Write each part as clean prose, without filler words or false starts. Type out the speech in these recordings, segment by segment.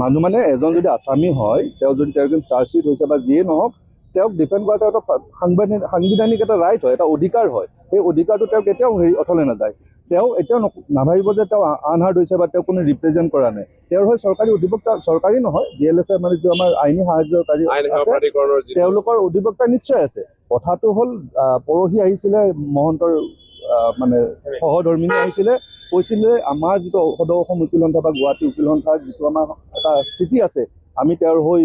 মানুহ মানে এজন যদি আছামী হয়, তেওঁ যদি তেওঁ চাৰ্জশ্বিট হৈছে বা যিয়ে নহওক, তেওঁক ডিফেণ্ড কৰাটো এটা সাংবিধানিক এটা ৰাইট হয়, এটা অধিকাৰ হয়। সেই অধিকাৰটো তেওঁ কেতিয়াও হেৰি অথলে নাযায়। তেওঁ এতিয়াও নাভাবিব যে তেওঁ আনহাৰ্ড হৈছে বা তেওঁ কোনো ৰিপ্ৰেজেণ্ট কৰা নাই। তেওঁৰ হৈ চৰকাৰী অধিবক্তা, চৰকাৰী নহয়, BLS মানে যিটো আমাৰ আইনী সাহায্যকাৰী আছে, তেওঁলোকৰ অধিবক্তা নিশ্চয় আছে। কথাটো হ'ল, পৰহি আহিছিলে মহন্তৰ মানে সহধৰ্মিনী আহিছিলে, কৈছিলে আমাৰ যিটো সদৌ অসম উকিল সন্থা বা গুৱাহাটী উকিল সন্থাৰ যিটো আমাৰ এটা স্থিতি আছে, আমি তেওঁৰ হৈ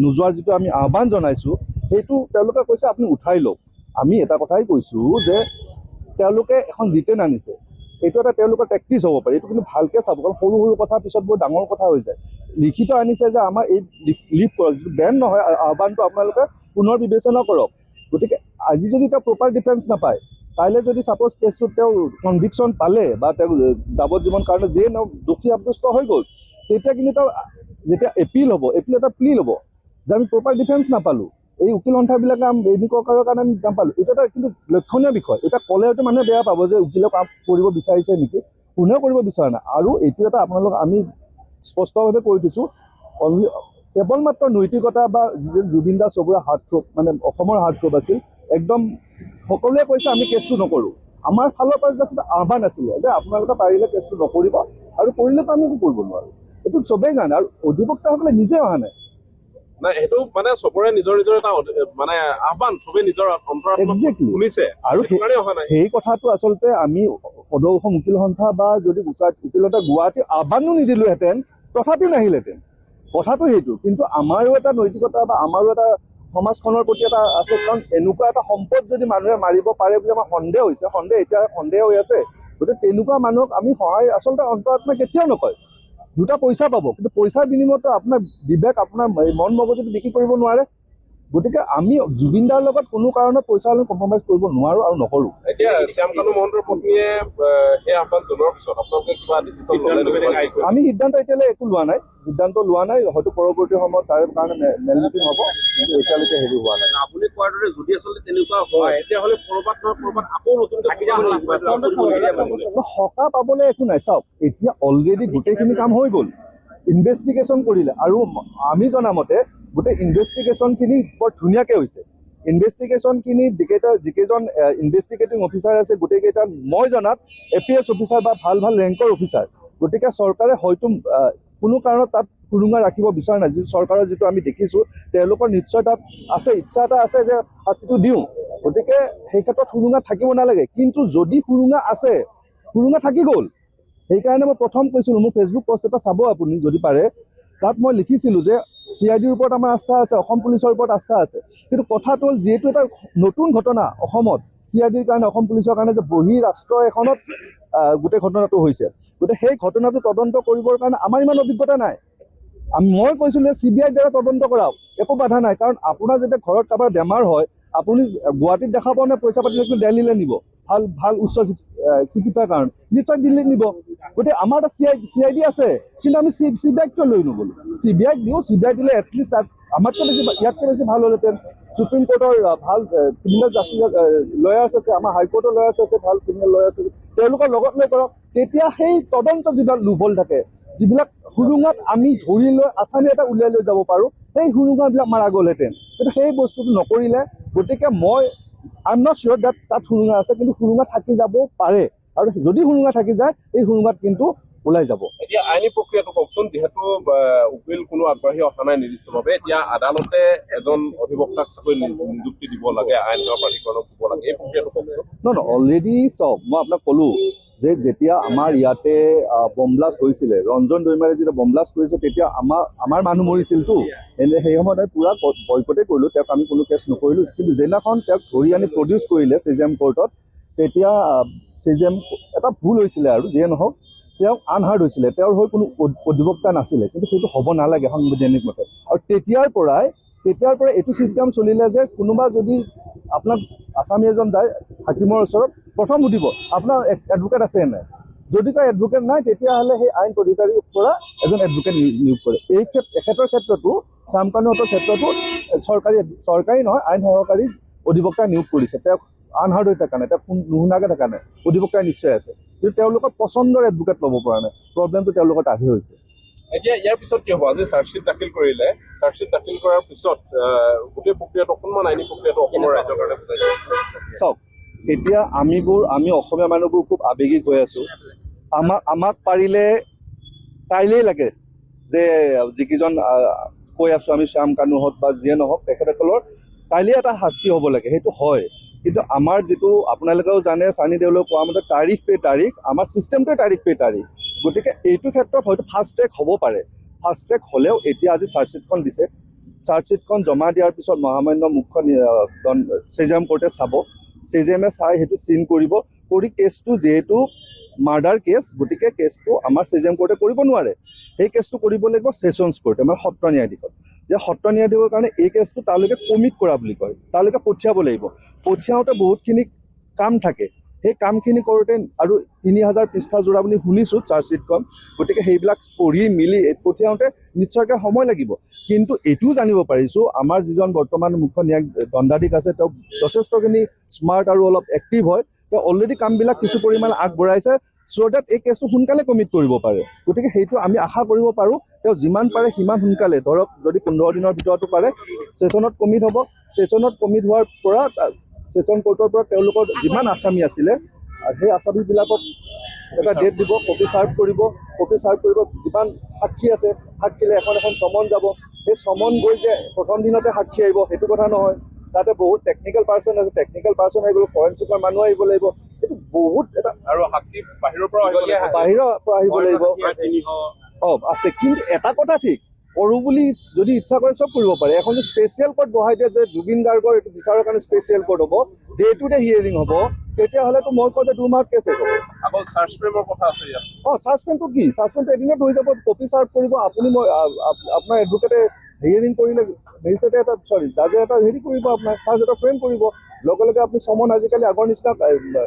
নোযোৱাৰ যিটো আমি আহ্বান জনাইছোঁ, সেইটো তেওঁলোকে কৈছে আপুনি উঠাই লওক। আমি এটা কথাই কৈছোঁ যে তেওঁলোকে এখন ৰিটেন আনিছে, এইটো এটা তেওঁলোকৰ টেকটিছ হ'ব পাৰে, এইটো কিন্তু ভালকৈ চাব, কাৰণ সৰু সৰু কথা পিছত বহুত ডাঙৰ কথা হৈ যায়। লিখিত আনিছে যে আমাৰ এই লিভ কৰক, যিটো বেন নহয়, আহ্বানটো আপোনালোকে পুনৰ বিবেচনা কৰক। গতিকে আজি যদি তেওঁ প্ৰপাৰ ডিফেন্স নাপায়, কাইলৈ যদি ছাপ'জ কেছটোত তেওঁ কনভিকশ্যন পালে বা তেওঁ যাৱজ্জীৱন কাৰণে যিয়ে নহওক দোষী সাব্যস্ত হৈ গ'ল, তেতিয়া কিন্তু তেওঁ যেতিয়া এপিল হ'ব, এপিল এটা প্লি ল'ব যে আমি প্ৰপাৰ ডিফেন্স নাপালোঁ, এই উকিল সন্থাবিলাকে এনেকুৱা কৰাৰ কাৰণে আমি নাপালোঁ। এইটো এটা কিন্তু লক্ষণীয় বিষয়। এটা ক'লে হয়তো মানুহে বেয়া পাব যে উকিলে কাম কৰিব বিচাৰিছে নেকি, কোনেও কৰিব বিচৰা নাই। আৰু এইটো এটা আপোনালোক আমি স্পষ্টভাৱে কৈ থৈছোঁ, অনলি কেৱল মাত্ৰ নৈতিকতা বা জুবিন দা চবৰে হাৰ্টথ্ৰব, মানে অসমৰ হাৰ্টথ্ৰব আছিল, একদম সকলোৱে কৈছে আমি কেছটো নকৰোঁ। আমাৰ ফালৰ পৰা জাষ্ট এটা আহ্বান আছিলে যে আপোনালোকে পাৰিলে কেছটো নকৰিব, আৰু কৰিলেতো আমি একো কৰিব নোৱাৰোঁ, এইটো চবেই জানে। আৰু অধিবক্তাসকলে নিজে অহা নাই। নাই, সেইটো মানে চবৰে নিজৰ নিজৰ এটা মানে আহ্বান, চবেই নিজৰ অন্তৰাত্মাত শুনিছে আৰু সেই কথাটো আচলতে আমি সদৌ অসম উকিল সন্থা বা যদি উকিল সন্থা গুৱাহাটী আহ্বানো নিদিলোহেঁতেন তথাপিও নাহিলেহেঁতেন, কথাটো সেইটো। কিন্তু আমাৰো এটা নৈতিকতা বা আমাৰো এটা সমাজখনৰ প্ৰতি এটা আছে, কাৰণ এনেকুৱা এটা সম্পদ যদি মানুহে মাৰিব পাৰে বুলি আমাৰ সন্দেহ হৈছে, সন্দেহ এতিয়া সন্দেহ হৈ আছে, গতিকে তেনেকুৱা মানুহক আমি সহায় আচলতে অন্তৰাত্মাই কেতিয়াও নকয়। দুটা পইচা পাব, কিন্তু পইচাৰ বিনিময়ত আপোনাৰ বিবেক, আপোনাৰ মন মগজুটো বিক্ৰী কৰিব নোৱাৰে। গতিকে আমি জুবিন দাৰ লগত কোনো কাৰণত পইচা লৈ কম্প্ৰমাইজ কৰিব নোৱাৰোঁ আৰু নকৰোঁ। এতিয়া শ্যামকানু মহন্তৰ পত্নীয়ে সেই আহ্বান জনোৱাৰ পিছত আপোনালোকে কিবা ডিচিশ্যন ল'লে? আমি সিদ্ধান্ত এতিয়ালৈ একো লোৱা নাই, সিদ্ধান্ত লোৱা নাই, হয়তো পৰৱৰ্তী সময়ত তাৰ কাৰণে মেল মিটিং হ'ব, কিন্তু এতিয়ালৈকে হেৰি হোৱা নাই। আপুনি কোৱাৰ দৰে যদি আচলতে তেনেকুৱা হয়, তেতিয়াহ'লে ক'ৰবাত নহয় ক'ৰবাত আকৌ নতুনকৈ সকাহ পাবলৈ একো নাই। চাওক, এতিয়া অলৰেডি গোটেইখিনি কাম হৈ গ'ল, ইনভেষ্টিগেশ্যন কৰিলে, আৰু আমি জনামতে গোটেই ইনভেষ্টিগেশ্যনখিনি বৰ ধুনীয়াকৈ হৈছে। ইনভেষ্টিগেশ্যনখিনি যিকেইজন ইনভেষ্টিগেটিং অফিচাৰ আছে গোটেইকেইটা মই জনাত APS officer বা ভাল ভাল ৰেংকৰ অফিচাৰ। গতিকে চৰকাৰে হয়তো কোনো কাৰণত তাত সুৰুঙা ৰাখিব বিচৰা নাই। যিটো চৰকাৰৰ যিটো আমি দেখিছোঁ, তেওঁলোকৰ নিশ্চয় তাত আছে, ইচ্ছা এটা আছে যে শাস্তিটো দিওঁ, গতিকে সেই ক্ষেত্ৰত সুৰুঙা থাকিব নালাগে। কিন্তু যদি সুৰুঙা আছে, সুৰুঙা থাকি গ'ল। সেইকাৰণে মই প্ৰথম কৈছিলোঁ, মোৰ ফেচবুক পষ্ট এটা চাব আপুনি যদি পাৰে, তাত মই লিখিছিলোঁ যে CIDৰ ওপৰত আমাৰ আস্থা আছে, অসম পুলিচৰ ওপৰত আস্থা আছে, কিন্তু কথাটো হ'ল যিহেতু এটা নতুন ঘটনা অসমত, CIDৰ কাৰণে, অসম পুলিচৰ কাৰণে যে বহি ৰাষ্ট্ৰ এখনত গোটেই ঘটনাটো হৈছে, গতিকে সেই ঘটনাটো তদন্ত কৰিবৰ কাৰণে আমাৰ ইমান অভিজ্ঞতা নাই। মই কৈছিলোঁ যে CBIৰ দ্বাৰা তদন্ত কৰাওক, একো বাধা নাই। কাৰণ আপোনাৰ যেতিয়া ঘৰত কাৰোবাৰ বেমাৰ হয়, আপুনি গুৱাহাটীত দেখা পাওঁ নে পইচা পাতি থাকিলে দেলহিলৈ নিব, ভাল ভাল উচ্চ চিকিৎসাৰ কাৰণে নিশ্চয় দিল্লীত নিব। গতিকে আমাৰ তাত CID আছে, কিন্তু আমি CBIক কিয় লৈ নগ'লোঁ? CBIক দিওঁ, CBI দিলে এটলিষ্ট তাত আমাতকৈ বেছি, ইয়াতকৈ বেছি ভাল হ'লহেঁতেন। সুপ্ৰিম কোৰ্টৰ ভাল ক্ৰিমিনেল জাষ্টিছ লয়াৰ্ছ আছে, আমাৰ হাইকোৰ্টৰ লয়াৰ্ছ আছে, ভাল ক্ৰিমিনেল লয়াৰ্ছ আছে, তেওঁলোকৰ লগত লৈ কৰক। তেতিয়া সেই তদন্ত যিবিলাক লোভল থাকে, যিবিলাক সুৰুঙাত আমি ধৰি লৈ আছামী এটা উলিয়াই লৈ যাব পাৰোঁ, সেই সুৰুঙাবিলাক মাৰা গ'লহেঁতেন। কিন্তু সেই বস্তুটো নকৰিলে। গতিকে মই I am not sure that তাত সুৰুঙা আছে, কিন্তু সুৰুঙা থাকি যাবও পাৰে, আৰু যদি সুৰুঙা থাকি যায়, এই সুৰুঙাত কিন্তু ওলাই যাব। এতিয়া আইনী প্ৰক্ৰিয়াটো কওকচোন, যিহেতু উকিল কোনো আগবাঢ়ি অহা নাই নিৰ্দিষ্টভাৱে, এতিয়া আদালতে এজন অধিবক্তাক চাগৈ নিযুক্তি দিব লাগে, আইন সেৱা প্ৰাধিকৰণক দিব লাগে, এই প্ৰক্ৰিয়াটো কওকচোন। নহয়, অলৰেডি চাওক, মই আপোনাক ক'লোঁ যে যেতিয়া আমাৰ ইয়াতে বম ব্লাষ্ট হৈছিলে, ৰঞ্জন দৈমাৰীয়ে যেতিয়া বম ব্লাষ্ট কৰিছে, তেতিয়া আমাৰ মানুহ মৰিছিলতো, এনে সেই সময়ত আমি পূৰা বয়কটেই কৰিলোঁ, তেওঁক আমি কোনো কেছ নকৰিলোঁ। কিন্তু যিদিনাখন তেওঁক ধৰি আনি প্ৰডিউচ কৰিলে CJM কোৰ্টত, তেতিয়া CJM এটা ভুল হৈছিলে, আৰু যিয়ে নহওক তেওঁক আনহাৰ্ড হৈছিলে, তেওঁৰ হৈ কোনো অধিবক্তা নাছিলে, কিন্তু সেইটো হ'ব নালাগে সাংবিধানিক মতে। আৰু তেতিয়াৰ পৰাই এইটো চিষ্টেম চলিলে যে কোনোবা যদি আপোনাক আছামী এজন যায় হাকিমৰ ওচৰত, প্ৰথম সুধিব আপোনাৰ এডভকেট আছে নাই, যদি কয় এডভকেট নাই, তেতিয়াহ'লে সেই আইন অধিকাৰীৰ পৰা এজন এডভকেট নিয়োগ কৰে। এই এখেতৰ ক্ষেত্ৰতো, শ্যামকানুহঁতৰ ক্ষেত্ৰতো চৰকাৰী নহয়, আইন সহকাৰী অধিবক্তা নিয়োগ কৰিছে। তেওঁক আনহাৰ্ড হৈ থকা নাই, তেওঁক নুশুনাকৈ থকা নাই, অধিবক্তা নিশ্চয় আছে, কিন্তু তেওঁলোকৰ পচন্দৰ এডভকেট ল'ব পৰা নাই। প্ৰব্লেমটো তেওঁলোকৰ তাতহে হৈছে। এতিয়া ইয়াৰ পিছত কি হ'ব? আজি চাৰ্জশ্বিট দাখিল কৰিলে, চাৰ্জশ্বিট দাখিল কৰাৰ পিছত গোটেই প্ৰক্ৰিয়াটো অকণমান, আইনী প্ৰক্ৰিয়াটো অসমৰ ৰাইজৰ কাৰণে বুজাই দিয়ক। চাওক, এতিয়া আমি অসমীয়া মানুহবোৰ খুব আৱেগিক হৈ আছোঁ। আমাক পাৰিলে কাইলেই লাগে যে যিকেইজন কৈ আছোঁ আমি, শ্যাম কানুহঁত বা যিয়ে নহওক, তেখেতসকলৰ কাইলে এটা শাস্তি হ'ব লাগে, সেইটো হয়। কিন্তু আমাৰ যিটো আপোনালোকেও জানে, চানী দেউলেও কোৱা মতে তাৰিখ পে তাৰিখ, আমাৰ ছিষ্টেমটোৱে তাৰিখ পে তাৰিখ। গতিকে এইটো ক্ষেত্ৰত হয়তো ফাষ্ট ট্ৰেক হ'ব পাৰে। ফাষ্ট ট্ৰেক হ'লেও এতিয়া আজি চাৰ্জশ্বিটখন দিছে। চাৰ্জশ্বিটখন জমা দিয়াৰ পিছত মহামান্য মুখ্য চিজেএম কোৰ্টে চাব। চিজেএমে চাই সেইটো চিন কৰিব, কৰি কেছটো যিহেতু মাৰ্ডাৰ কেছ, গতিকে কেছটো আমাৰ চিজেএম কোৰ্টে কৰিব নোৱাৰে। সেই কেছটো কৰিব লাগিব ছেশ্যনছ কোৰ্টে, মানে সত্ৰ ন্যায়াধীশত। যে সত্ৰ ন্যায়াধীশৰ কাৰণে এই কেছটো তালৈকে কমিট কৰা বুলি কয়, তালৈকে পঠিয়াব লাগিব। পঠিয়াওঁতে বহুতখিনি কাম থাকে। সেই কামখিনি কৰোঁতে আৰু 3000 পৃষ্ঠা জোৰা বুলি শুনিছোঁ চাৰ্জশ্বিটখন, গতিকে সেইবিলাক পঢ়ি মিলি পঠিয়াওঁতে নিশ্চয়কৈ সময় লাগিব। কিন্তু এইটোও জানিব পাৰিছোঁ, আমাৰ যিজন বৰ্তমান মুখ্য ন্যায় দণ্ডাধীশ আছে, তেওঁ যথেষ্টখিনি স্মাৰ্ট আৰু অলপ এক্টিভ হয়। তেওঁ অলৰেডি কামবিলাক কিছু পৰিমাণে আগবঢ়াইছে, চ' ডেট এই কেছটো সোনকালে কমিট কৰিব পাৰে। গতিকে সেইটো আমি আশা কৰিব পাৰোঁ, তেওঁ যিমান পাৰে সিমান সোনকালে, ধৰক যদি 15 দিনৰ ভিতৰতো পাৰে, ছেশ্যনত কমিট হ'ব। ছেশ্যনত কমিট হোৱাৰ পৰা ছেশ্যন কোৰ্টৰ পৰা তেওঁলোকৰ যিমান আছামী আছিলে সেই আছামীবিলাকক এটা ডেট দিব, কপি চাৰ্ভ কৰিব। কপি চাৰ্ভ কৰিব, যিমান সাক্ষী আছে সাক্ষীলে এখন এখন চমন যাব। সেই চমন গৈ যে প্ৰথম দিনতে সাক্ষী আহিব সেইটো কথা নহয়, তাতে বহুত টেকনিকেল পাৰ্চন আছে, টেকনিকেল পাৰ্চন আহিব, ফৰেনচিকৰ মানুহ আহিব লাগিব। এইটো বহুত এটা আৰু সাক্ষী বাহিৰৰ পৰা আহিব লাগিব, বাহিৰৰ পৰা আহিব লাগিব। আছে। কিন্তু এটা কথা ঠিক, কৰোঁ বুলি যদি ইচ্ছা কৰে চব কৰিব পাৰে। এখন যে স্পেচিয়েল কোৰ্ট বহাই দিয়ে যে জুবিন গাৰ্গৰ এইটো বিচাৰৰ কাৰণে স্পেচিয়েল কোৰ্ট হ'ব, ডে টু ডে হিয়েৰিং হ'ব, তেতিয়াহ'লেতো মই কওঁ যে 2 মাহত কেছ শেষ হ'ব। আকৌ চাৰ্জ ফ্ৰেমৰ কথা আছে ইয়াত। চাৰ্জ ফ্ৰেমটো কি? চাৰ্জ ফ্ৰেমটো এদিনত হৈ যাব। কপি চাৰ্ভ কৰিব, আপুনি মই আপোনাৰ এডভকেটে হিয়েৰিং কৰিলে, মেজিষ্ট্ৰেটে এটা, চৰি, জাজে এটা হেৰি কৰিব, আপোনাৰ চাৰ্জ এটা ফ্ৰেম কৰিব। লগে লগে আপুনি চমন, আজিকালি আগৰ নিচিনা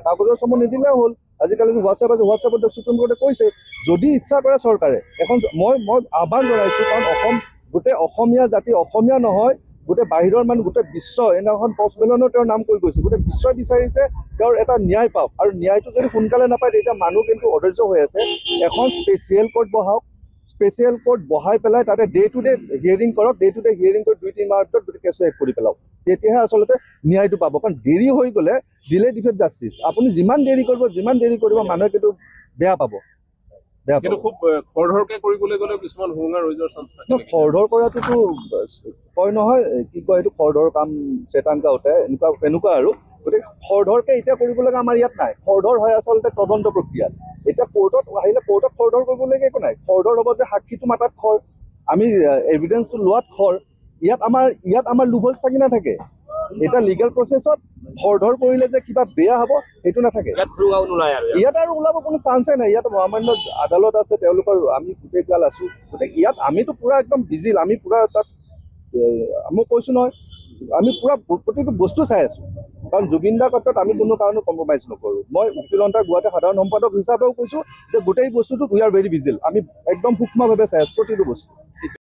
কাগজৰ চমন নিদিলেও হ'ল, আজিকালি হোৱাটছএপ আছে, হোৱাটছএপত সুপ্ৰিম কোৰ্টে কৈছে যদি ইচ্ছা কৰে চৰকাৰে এখন, মই আহ্বান জনাইছোঁ, কাৰণ অসম গোটেই অসমীয়া জাতি, অসমীয়া নহয় গোটেই বাহিৰৰ মানুহ, গোটেই বিশ্ব, এনেখন পষ্ট মেলনো তেওঁৰ নাম কৈ গৈছে, গোটেই বিশ্বই বিচাৰিছে তেওঁৰ এটা ন্যায় পাওক। আৰু ন্যায়টো যদি সোনকালে নাপায় তেতিয়া মানুহ কিন্তু অধৈৰ্য হৈ আছে। এখন স্পেচিয়েল কোৰ্ট বহাওক, স্পেচিয়েল কোৰ্ট বহাই পেলাই তাতে ডে টু ডে হিয়েৰিং কৰক। ডে টু ডে হিয়েৰিং কৰি 2-3 মাহৰ ভিতৰত গোটেই কেছটো শেষ কৰি পেলাওক, তেতিয়াহে আচলতে ন্যায়টো পাব। কাৰণ দেৰি হৈ গ'লে ডিলে ডিফেট জাষ্টিছ, আপুনি যিমান দেৰি কৰিব, যিমান দেৰি কৰিব মানুহে কিন্তু বেয়া পাব, বেয়া কিন্তু পাব। খুব খৰধৰকে কৰিবলৈ গ'লেও কিছুমান সুৰুঙা ৰৈ যোৱাৰ চান্স থাকে নেকি? খৰধৰ কৰাটোতো কয় নহয়, কি কয় এইটো, খৰধৰ কাম চেতান কা হোতা হে, এনেকুৱা আৰু। গতিকে খৰধৰকে এতিয়া কৰিব লগা আমাৰ ইয়াত নাই। খৰধৰ হয় আচলতে তদন্ত প্ৰক্ৰিয়াত। এতিয়া কোৰ্টত আহিলে কোৰ্টত খৰধৰ কৰিবলগীয়া একো নাই। খৰধৰ হ'ব যে সাক্ষীটো মাতাত খৰ, আমি এভিডেঞ্চটো লোৱাত খৰ। ইয়াত আমাৰ লুভলছ থাকি নাথাকে। এতিয়া লিগেল প্ৰচেছত খৰধৰ কৰিলে যে কিবা বেয়া হ'ব সেইটো নাথাকে। ইয়াত সুৰুঙাও নোলায় আৰু ইয়াত আৰু ওলাব কোনো চান্সে নাই। ইয়াত মহামান্য আদালত আছে, তেওঁলোকৰ আমি গোটেই গাল আছোঁ। গতিকে ইয়াত আমিতো পূৰা একদম বিজিল, আমি পূৰা তাত, মই কৈছোঁ নহয়, আমি পূৰা প্ৰতিটো বস্তু চাই আছোঁ। কাৰণ জুবিন দাৰ ক্ষেত্ৰত আমি কোনো কাৰণত কম্প্ৰমাইজ নকৰোঁ। মই উকিল সন্থা গুৱাহাটী সাধাৰণ সম্পাদক হিচাপেও কৈছোঁ যে গোটেই বস্তুটোত we are very vigil, আমি একদম সূক্ষ্মভাৱে চাই আছোঁ প্ৰতিটো বস্তু।